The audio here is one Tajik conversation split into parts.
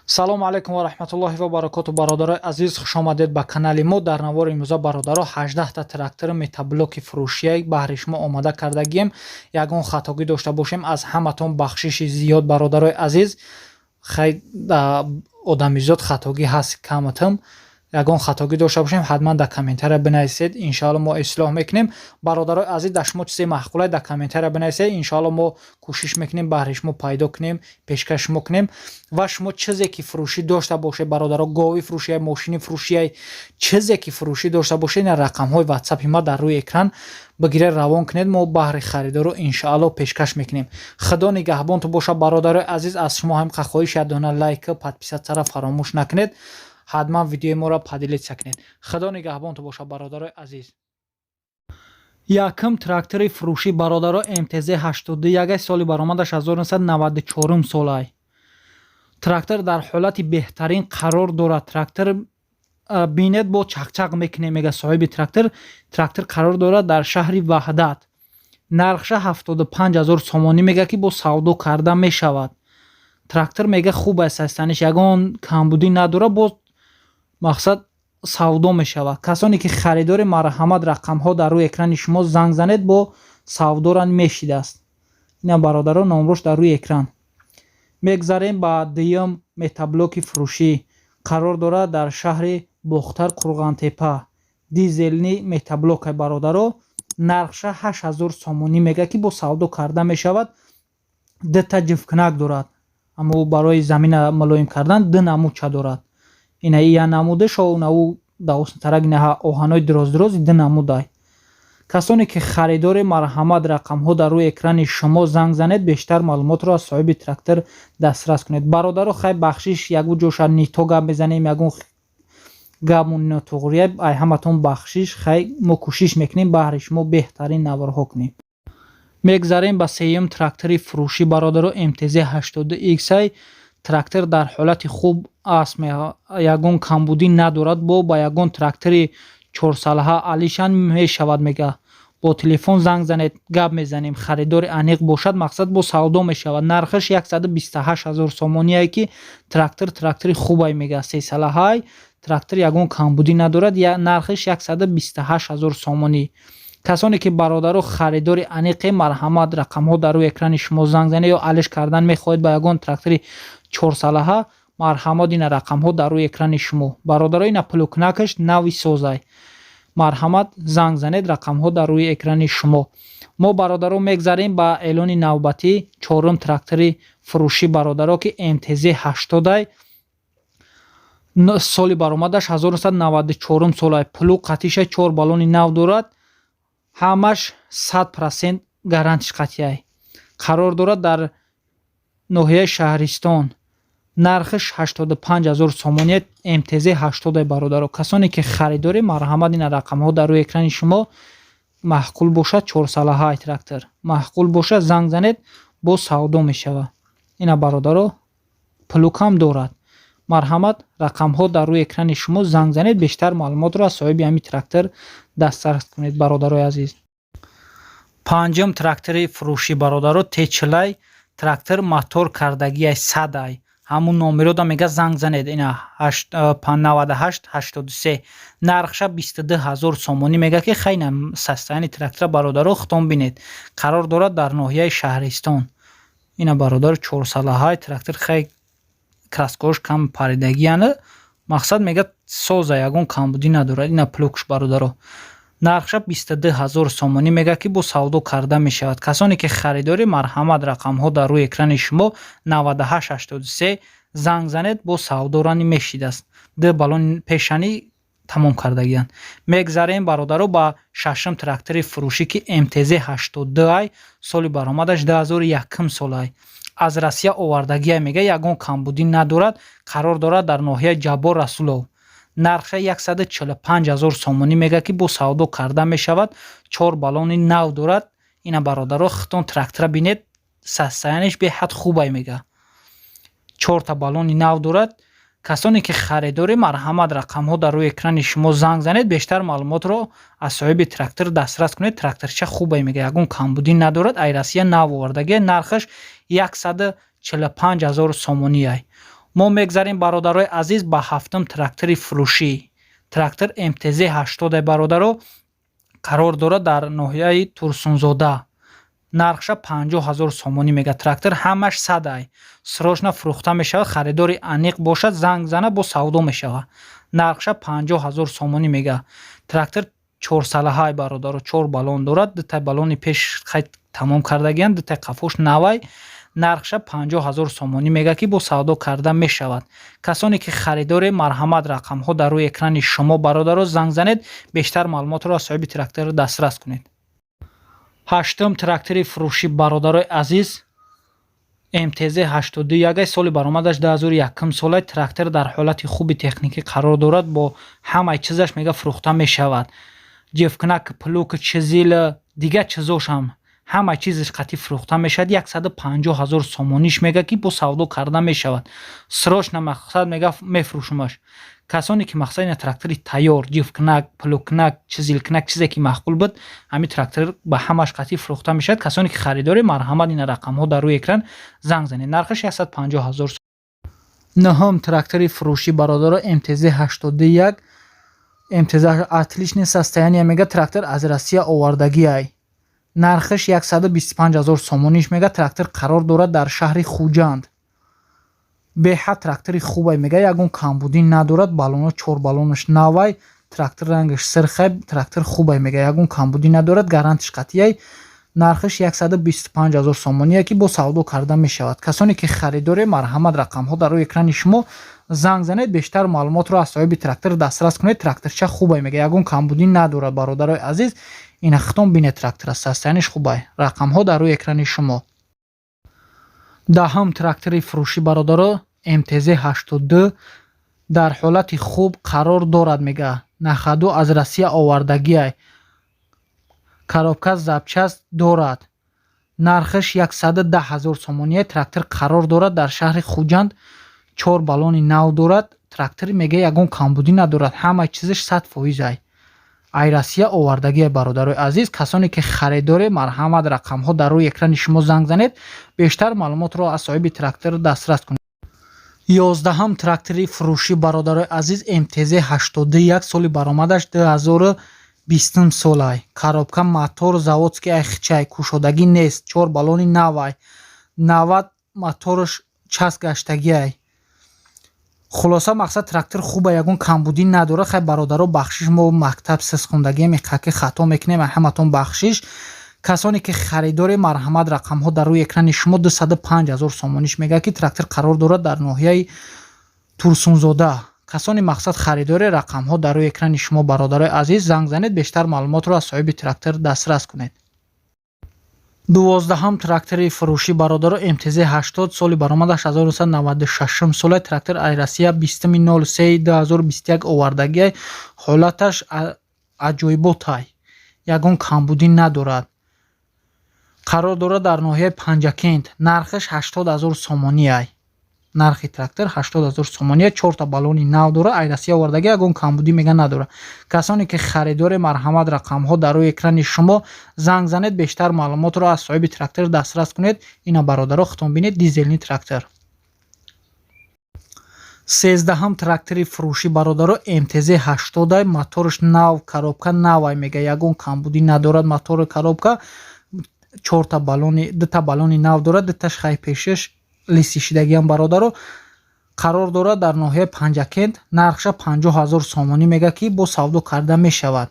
Салому алайкум ва раҳматуллоҳи ва баракоту, бародарои азиз, хушомадед ба канали мо. Дар навори имрӯза, бародаро, 18та трактори мотоблоки фурӯшия баҳри шумо омода кардагием. Ягон хатогӣ дошта бошем, аз ҳаматон бахшиши зиёд, бародарои азиз. Хай, одамизод хатогӣ ҳаст каматам. Ягон хатогӣ дошта бошем, ҳатман дар комментария бинависед, иншоалло мо ислоҳ мекунем. Бародарои азиз, дар шумо чизе маъқулай, дар комментария бинависед, иншоалло мо кӯшиш мекунем, баҳри шумо пайдо кунем, пешкаш шумо кунем. Ва шумо чизе ки фурӯшӣ дошта бошед, бародаро, гови фурӯшияй, мошини фурӯшияй, чизе ки фурӯшӣ дошта бошед, ина рақамҳои ватсапи ма дар рӯи экран, бигиред, равон кунед, мо баҳри харидоро иншоалло пешкаш мекунем. Худо нигаҳбонтон бошад, бародарои азиз. Аз шумо ҳам хоҳиш, як дона лайк, подписаться ра фаромӯш накунед, ҳатман видеои моро поделиться кунед. Худо нигаҳбонтон бошад, бародарои азиз. Якум трактори фурӯшӣ, бародаро, МТЗ 81, соли баромадаш 1994 солай. Трактор дар ҳолати беҳтарин қарор дорад. Трактор бинед, бо чақчақ мекунем, мега соҳиби трактор. Трактор қарор дорад дар шаҳри Ваҳдат. Нархша 75 ҳазор сомонӣ мега, ки бо савдо карда мешавад. Трактор, мега, хуб аст, ҳастаниш ягон камбудӣ надорад, боз мақсад савдо мешавад. Касоне ки харидори, марҳамат, рақамҳо дар рӯи экрани шумо, занг занед, бо савдора мешидааст. Ина, бародаро, номрош дар рӯи экран. Мегзарем ба дуюм мотоблоки фурӯшӣ. Қарор дорад дар шаҳри Бохтар, Қурғантепа. Дизельный мотоблока, бародаро, нархша 8000 сомонӣ мега, ки бо савдо карда мешавад. Дута ҷифкунак дорад, аммо барои замина мулоим кардан ду намудча дорад. Ина я намудаш, наву давоснтарак, инаҳа оҳанои дроз-дроз, ду намудай. Касоне ки харидори, марҳамат, рақамҳо дар рӯи экрани шумо, занг занед, бештар маълумотро аз соҳиби трактор дастрас кунед. Бародаро, хай, бахшиш, ягон ҷоша не то гап мезанем, ягон гапмон нотуғрия, ай ҳаматон бахшиш. Хай, мо кӯшиш мекунем, баҳри шумо беҳтарин наворҳо кунем. Мегзарем ба сеюм трактори фурӯшӣ, бародаро, МТЗ 82 X. Трактор дар ҳолати хуб аст, ягон камбудӣ надорад, бо ба ягон трактори чорсалаҳа алишан мешавад, мега. Бо телефон занг занед, гап мезанем. Харидори аниқ бошад, мақсад, бо савдо мешавад. Нархаш 128 ҳазор сомоние, ки трактор трактори хубай, мега, сесалаҳай. Трактор ягон камбудӣ надорад, нархаш 128 ҳазор сомонӣ. Касоне ки, бародаро, харидори аниқе, марҳамат, рақамҳо дар рӯи экрани шумо, занг занед, ё алиш кардан мехоҳед ба ягон трактори чорсалаҳа, марҳамат, ина рақамҳо дар рӯи экрани шумо. Бародаро, ина плугнакаш нави созай. Марҳамат, занг занед, рақамҳо дар рӯи экрани шумо. Мо, бародаро, мегзарем ба эълони навбатӣ. Чорум трактори фурӯшӣ, бародаро, ки МТЗ 80, соли баромадаш 1994 солай. Плуг қатиша, чор баллони нав дорад, ҳамаш 100% гарантиш қатъияй. Қарор дорад дар ноҳияи Шаҳристон. Нархаш 85 ҳазор сомонӣ. МТЗ 80, бародаро. Касоне ки харидорӣ, марҳамат, ина рақамҳо дар рӯи экрани шумо. Маъқул бошад, чорсалаҳай трактор маъқул бошад, занг занед, боз савдо мешавад. Ина, бародаро, плугам дорад. Марҳамат, рақамҳо дар рӯи экрани шумо, занг занед, бештар маълумотро аз соҳиби ҳамин трактор дастрас кунед, бародарои азиз. Панҷум трактори фурӯшӣ, бародаро, Т40. Трактор мотор кардагиай садай. Ҳамун номерода мега, занг занед, ина 98 83. Нархша 22 ҳазор сомонӣ мега, ки хайна состояние трактора, бародаро, худтон бинед. Қарор дорад дар ноҳияи Шаҳристон. Ина, бародар, чорсалаҳай трактор. Хай, краскаош кам паридагияна, мақсад, мега, соза, ягон камбудӣ надорад. Ина плугш, бародаро. Нархша 22 ҳазор сомонӣ мега, ки бо савдо карда мешавад. Касоне ки харидорӣ, марҳамат, рақамҳо дар рӯи экрани шумо, 98 83, занг занед, бо савдорани мешидааст. Ду баллони пешанӣ тамом кардагиянд. Мегзарем, бародаро, ба шашум трактори фурӯшӣ, ки МТЗ 82 ай, соли баромадаш 2001 солай, аз Россия овардагия, мега, ягон камбудӣ надорад. Қарор дорад дар ноҳияи Ҷаббор Расулов. Нархша 145 ҳазор сомонӣ мега, ки бо савдо карда мешавад. Чор баллони нав дорад. Ина, бародаро, худтон трактора бинед, состояние ш беҳад хубай, мега, чорта баллони нав дорад. Касоне ки харидорӣ, марҳамат, рақамҳо дар рӯи экрани шумо, занг занед, бештар маълумотро аз соҳиби трактор дастрас кунед. Тракторча хубай, мега, ягон камбудӣ надорад, ай Россия нав овардагия. Нархаш 145 ҳазор сомонӣ ай. Мо мегзарем, бародарои азиз, ба ҳафтум трактори фурӯшӣ. Трактор МТЗ 80, бародаро, қарор дорад дар ноҳияи Турсунзода. Нархша 50 000 сомонӣ мега. Трактор ҳамаш садай, срочно фурӯхта мешавад. Харидори аниқ бошад, занг зана, бо савдо мешавад. Нархша 50 000 сомонӣ мега. Трактор чорсалаҳай, бародаро, чор баллон дорад. Дутай баллони пеш хай тамом кардагианд, дутай қафош навай. Нархша 50 000 сомонӣ мега, ки бо савдо карда мешавад. Касоне ки харидоре, марҳамат, рақамҳо дар рӯи экрани шумо, бародаро, занг занед, бештар маълумотро аз соҳиби трактор дастрас кунед. Ҳаштум трактори фурӯшӣ, бародарои азиз, МТЗ 81, соли баромадаш 2001 солай. Трактор дар ҳолати хуби техникӣ қарор дорад, бо ҳамаи чизаш мега фурӯхта мешавад. Ҷефкнак, плуг, чизил, дигар чизошам, ҳама чизаш қатъи фурӯхта мешавад. 150 000 сомониш мега, ки бо савдо карда мешавад. Срочно мақсад мега мефурӯшумаш. Касоне ки мақсад ина трактори тайёр, ҷифкнак, плугкнак, чизилкнак, чизе ки маъқул буд, ҳамин трактор ба ҳамаш қатъи фурӯхта мешавад. Касоне ки харидоред, марҳамат, ина рақамҳо дар рӯи экран, занг занед. Нархаш 150 000. Нуҳум трактори фурӯшӣ, бародаро, МТЗ 81. МТЗ отличное состояние мега. Трактор аз Россия овардагиай. Нархаш 125 ҳазор сомониш мега. Трактор қарор дорад дар шаҳри Хуҷанд. Беҳад трактори хубай мега, ягон камбудӣ надорад. Баллоно, чор баллонаш навай. Трактор рангаш сирхай. Трактор хубай мега, ягон камбудӣ надорад, гарантиш қатъияй. Нархаш 125 ҳазор сомоние, ки бо савдо карда мешавад. Касоне ки харидоре, марҳамат, рақамҳо дар рӯи экрани шумо, занг занед, бештар маълумотро аз соҳиби трактор дастрас кунед. Тракторча хубай мега, ягон камбудӣ надорад. Бародарои азиз, ина хитом бинед, трактора состояние ш хубай. Рақамҳо дар рӯи экрани шумо. Даҳум трактори фурӯшӣ, бародаро, МТЗ 82 дар ҳолати хуб қарор дорад мега. На ходу, аз Россия овардагиай. Коробка, запчасть дорад. Нархаш 110 ҳазор сомоние. Трактор қарор дорад дар шаҳри Хуҷанд. Чор баллони нав дорад. Трактор мега, ягон камбудӣ надорад, ҳама чизаш 100%-ай. Ай Россия овардагиай, бародарои азиз. Касоне ки харидоре, марҳамат, рақамҳо дар рӯи экрани шумо, занг занед, бештар маълумотро аз соҳиби трактор дастрас кунед. 11-ҳам трактори фурӯшӣ, бародарои азиз, МТЗ 81, соли баромадаш 2020 солай. Коробка, мотор заводский, ай хичай, кушодагӣ нест. Чор баллони навай, 90 мотораш часп гаштагиай. Хулоса, мақсад, трактор хуба, ягон камбудӣ надорад. Хай, бародаро, бахшиш, мо мактаб сизхондагием, иқаки хато мекунем, ҳаматон бахшиш. Касоне ки харидоре, марҳамат, рақамҳо дар рӯи экрани шумо. 205 ҳазор сомониш мега, ки трактор қарор дорад дар ноҳияи Турсунзода. Касони мақсад харидоре, рақамҳо дар рӯи экрани шумо, бародарои азиз, занг занед, бештар маълумотро аз соҳиби трактор дастрас кунед. 12-ҳам трактори фурӯшӣ, бародаро, МТЗ 80, соли баромадаш 1996 сола. Трактор ай Россия 20.03.2021 овардагиай. Ҳолаташ аҷоиботай, ягон камбудӣ надорад. Қарор дорад дар ноҳияи Панҷакент. Нархаш 80 ҳазор сомониай. Нархи трактор 80 ҳазор сомония. Чорта баллони нав дорад, ай Россия овардаги, ягон камбудӣ мега надорад. Касоне ки харидоре, марҳамат, рақамҳо дар рӯи экрани шумо, занг занед, бештар маълумотро аз соҳиби трактор дастрас кунед. Ина, бародаро, худтон бинед, дизельный трактор. 13-ҳам трактори фурӯшӣ, бародаро, МТЗ 80, мотораш нав, коробка навай мега, ягон камбудӣ надорад. Мотори, коробка, чорта баллони, дута баллони нав дорад, дуташ хай пешаш лиси шидагиам. Бародаро, қарор дорад дар ноҳияи Панҷакент. Нархша 50 ҳазор сомонӣ мега, ки бо савдо карда мешавад.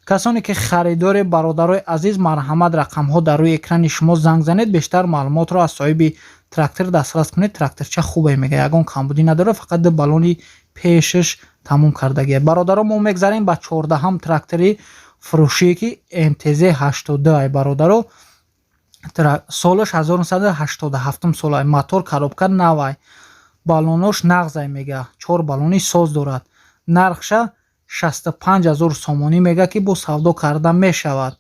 Касоне ки харидоре, бародарои азиз, марҳамат, рақамҳо дар рӯи экрани шумо, занг занед, бештар маълумотро аз соҳиби трактор дастрас кунед. Тракторча хубе мега, ягон камбудӣ надорад, фақат ду баллони пешаш тамом кардагия. Бародаро, мо мегзарем ба 14-ҳам трактори фурӯшие, ки МТЗ 82 ай, бародаро, солаш 1987 солай. Мотор, коробка навай, баллонош нағзай мега, чор баллони соз дорад. Нархша 65 ҳазор сомонӣ мега, ки бо савдо карда мешавад.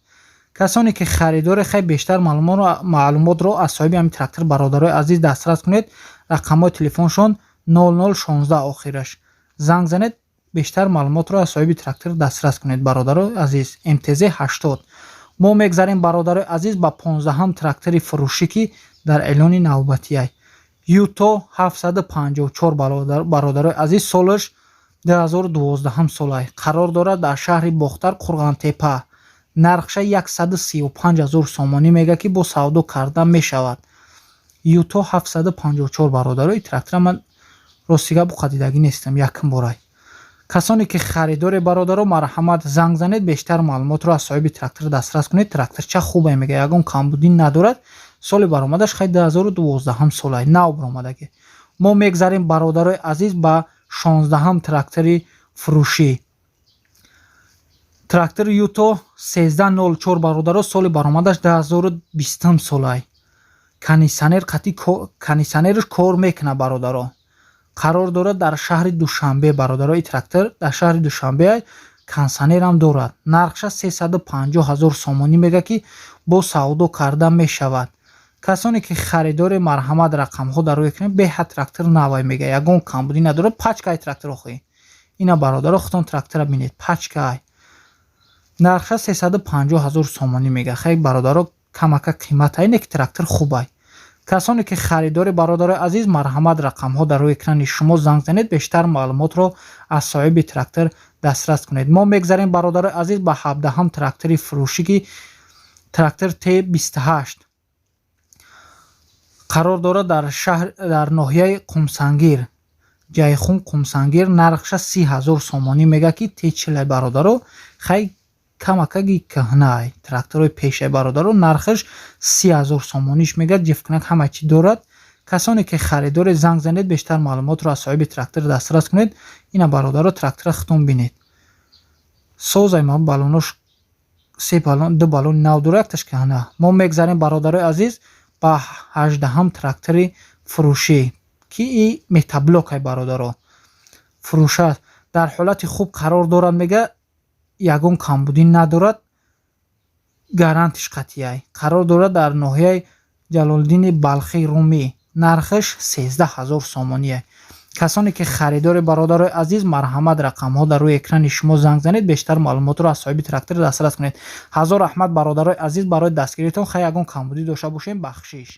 Касоне ки харидоре, хай, бештар маълумотро аз соҳиби ҳамин трактор, бародарои азиз, дастрас кунед. Рақамҳои телефоншон 0016 охираш, занг занед, бештар маълумотро аз соҳиби трактор дастрас кунед, бародарои азиз. МТЗ 80. Мо мегзарем, бародарои азиз, ба 15-ҳам трактори фурӯшӣ, ки дар эълони навбатиай. Юто 754, бародарои азиз, солаш 2012 солай, қарор дорад дар шаҳри Бохтар, Қурғантепа. Нархша 135 ҳазор сомонӣ мега, ки бо савдо карда мешавад. Юто 754, бародаро, и трактора ман рости гап қадидагӣ нестам, якм борай. Касоне ки харидоре, бародаро, марҳамат, занг занед, бештар маълумотро аз соҳиби трактор дастрас кунед. Тракторча хубе мега, ягон камбудӣ надорад. Соли баромадаш хай 2012 солай, нав баромадагӣ. Мо мегзарем, бародарои азиз, ба 16-ҳам трактори фурӯшӣ. Трактори Юто 1304, бародаро, соли баромадаш 2020 солай. Кондитсионер қати, кондитсионерш кор мекунад, бародаро. Қарор дорад дар шаҳри Душанбе, бародаро. И трактор дар шаҳри Душанбе, кондитсионерам дорад. Нархша 350 ҳазор сомонӣ мега, ки бо савдо карда мешавад. Касоне ки харидоре, марҳамат, рақамҳо дар рӯи экран. Беҳад трактор навай мега, ягон камбудӣ надорад. Пачкай трактор охӣ ина, бародаро, худтон трактора бинед, пачкай. Нархша 350 ҳазор сомонӣ мега. Хай, бародаро, камака қиматай, не ки трактор хубай. Касоне ки харидори, бародарои азиз, марҳамат, рақамҳо дар рӯи экрани шумо, занг занед, бештар маълумотро аз соҳиби трактор дастрас кунед. Мо мегзарем, бародарои азиз, ба 17-ҳам трактори фурӯшӣ, ки трактор Т28 қарор дорад дар шаҳр, дар ноҳияи Қумсангир, Ҷайхун, Қумсангир. Нархша 30 ҳазор сомонӣ мега, ки Т40, бародаро, хай камакаги кӯҳнаай, тракторҳои пешай, бародаро. Нархаш 30 ҳазор сомониш мега, ҷифкунак, ҳама чӣ дорад. Касоне ки харидоре, занг занед, бештар маълумотро аз соҳиби трактор дастрас кунед. Ина, бародаро, трактора худтон бинед, созай ма, балонош се балон, ду балони нав дорад, якташ кӯҳна. Мо мегзарем, бародарои азиз, ба 18-ҳам трактори фурӯшӣ, ки и мотоблокай, бародаро. Фурӯша дар ҳолати хуб қарор дорад мега, ягон камбудӣ надорад, гарантиш қатъияй. Қарор дорад дар ноҳияи Ҷалолиддини Балхӣ, Румӣ. Нархаш 13 ҳазор сомоние. Касоне ки харидори, бародарои азиз, марҳамат, рақамҳо дар рӯи экрани шумо, занг занед, бештар маълумотро аз соҳиби трактор дастрас кунед. Ҳазор раҳмат, бародарои азиз, барои дастгиритон. Хай, ягон камбудӣ дошта бошем, бахшиш.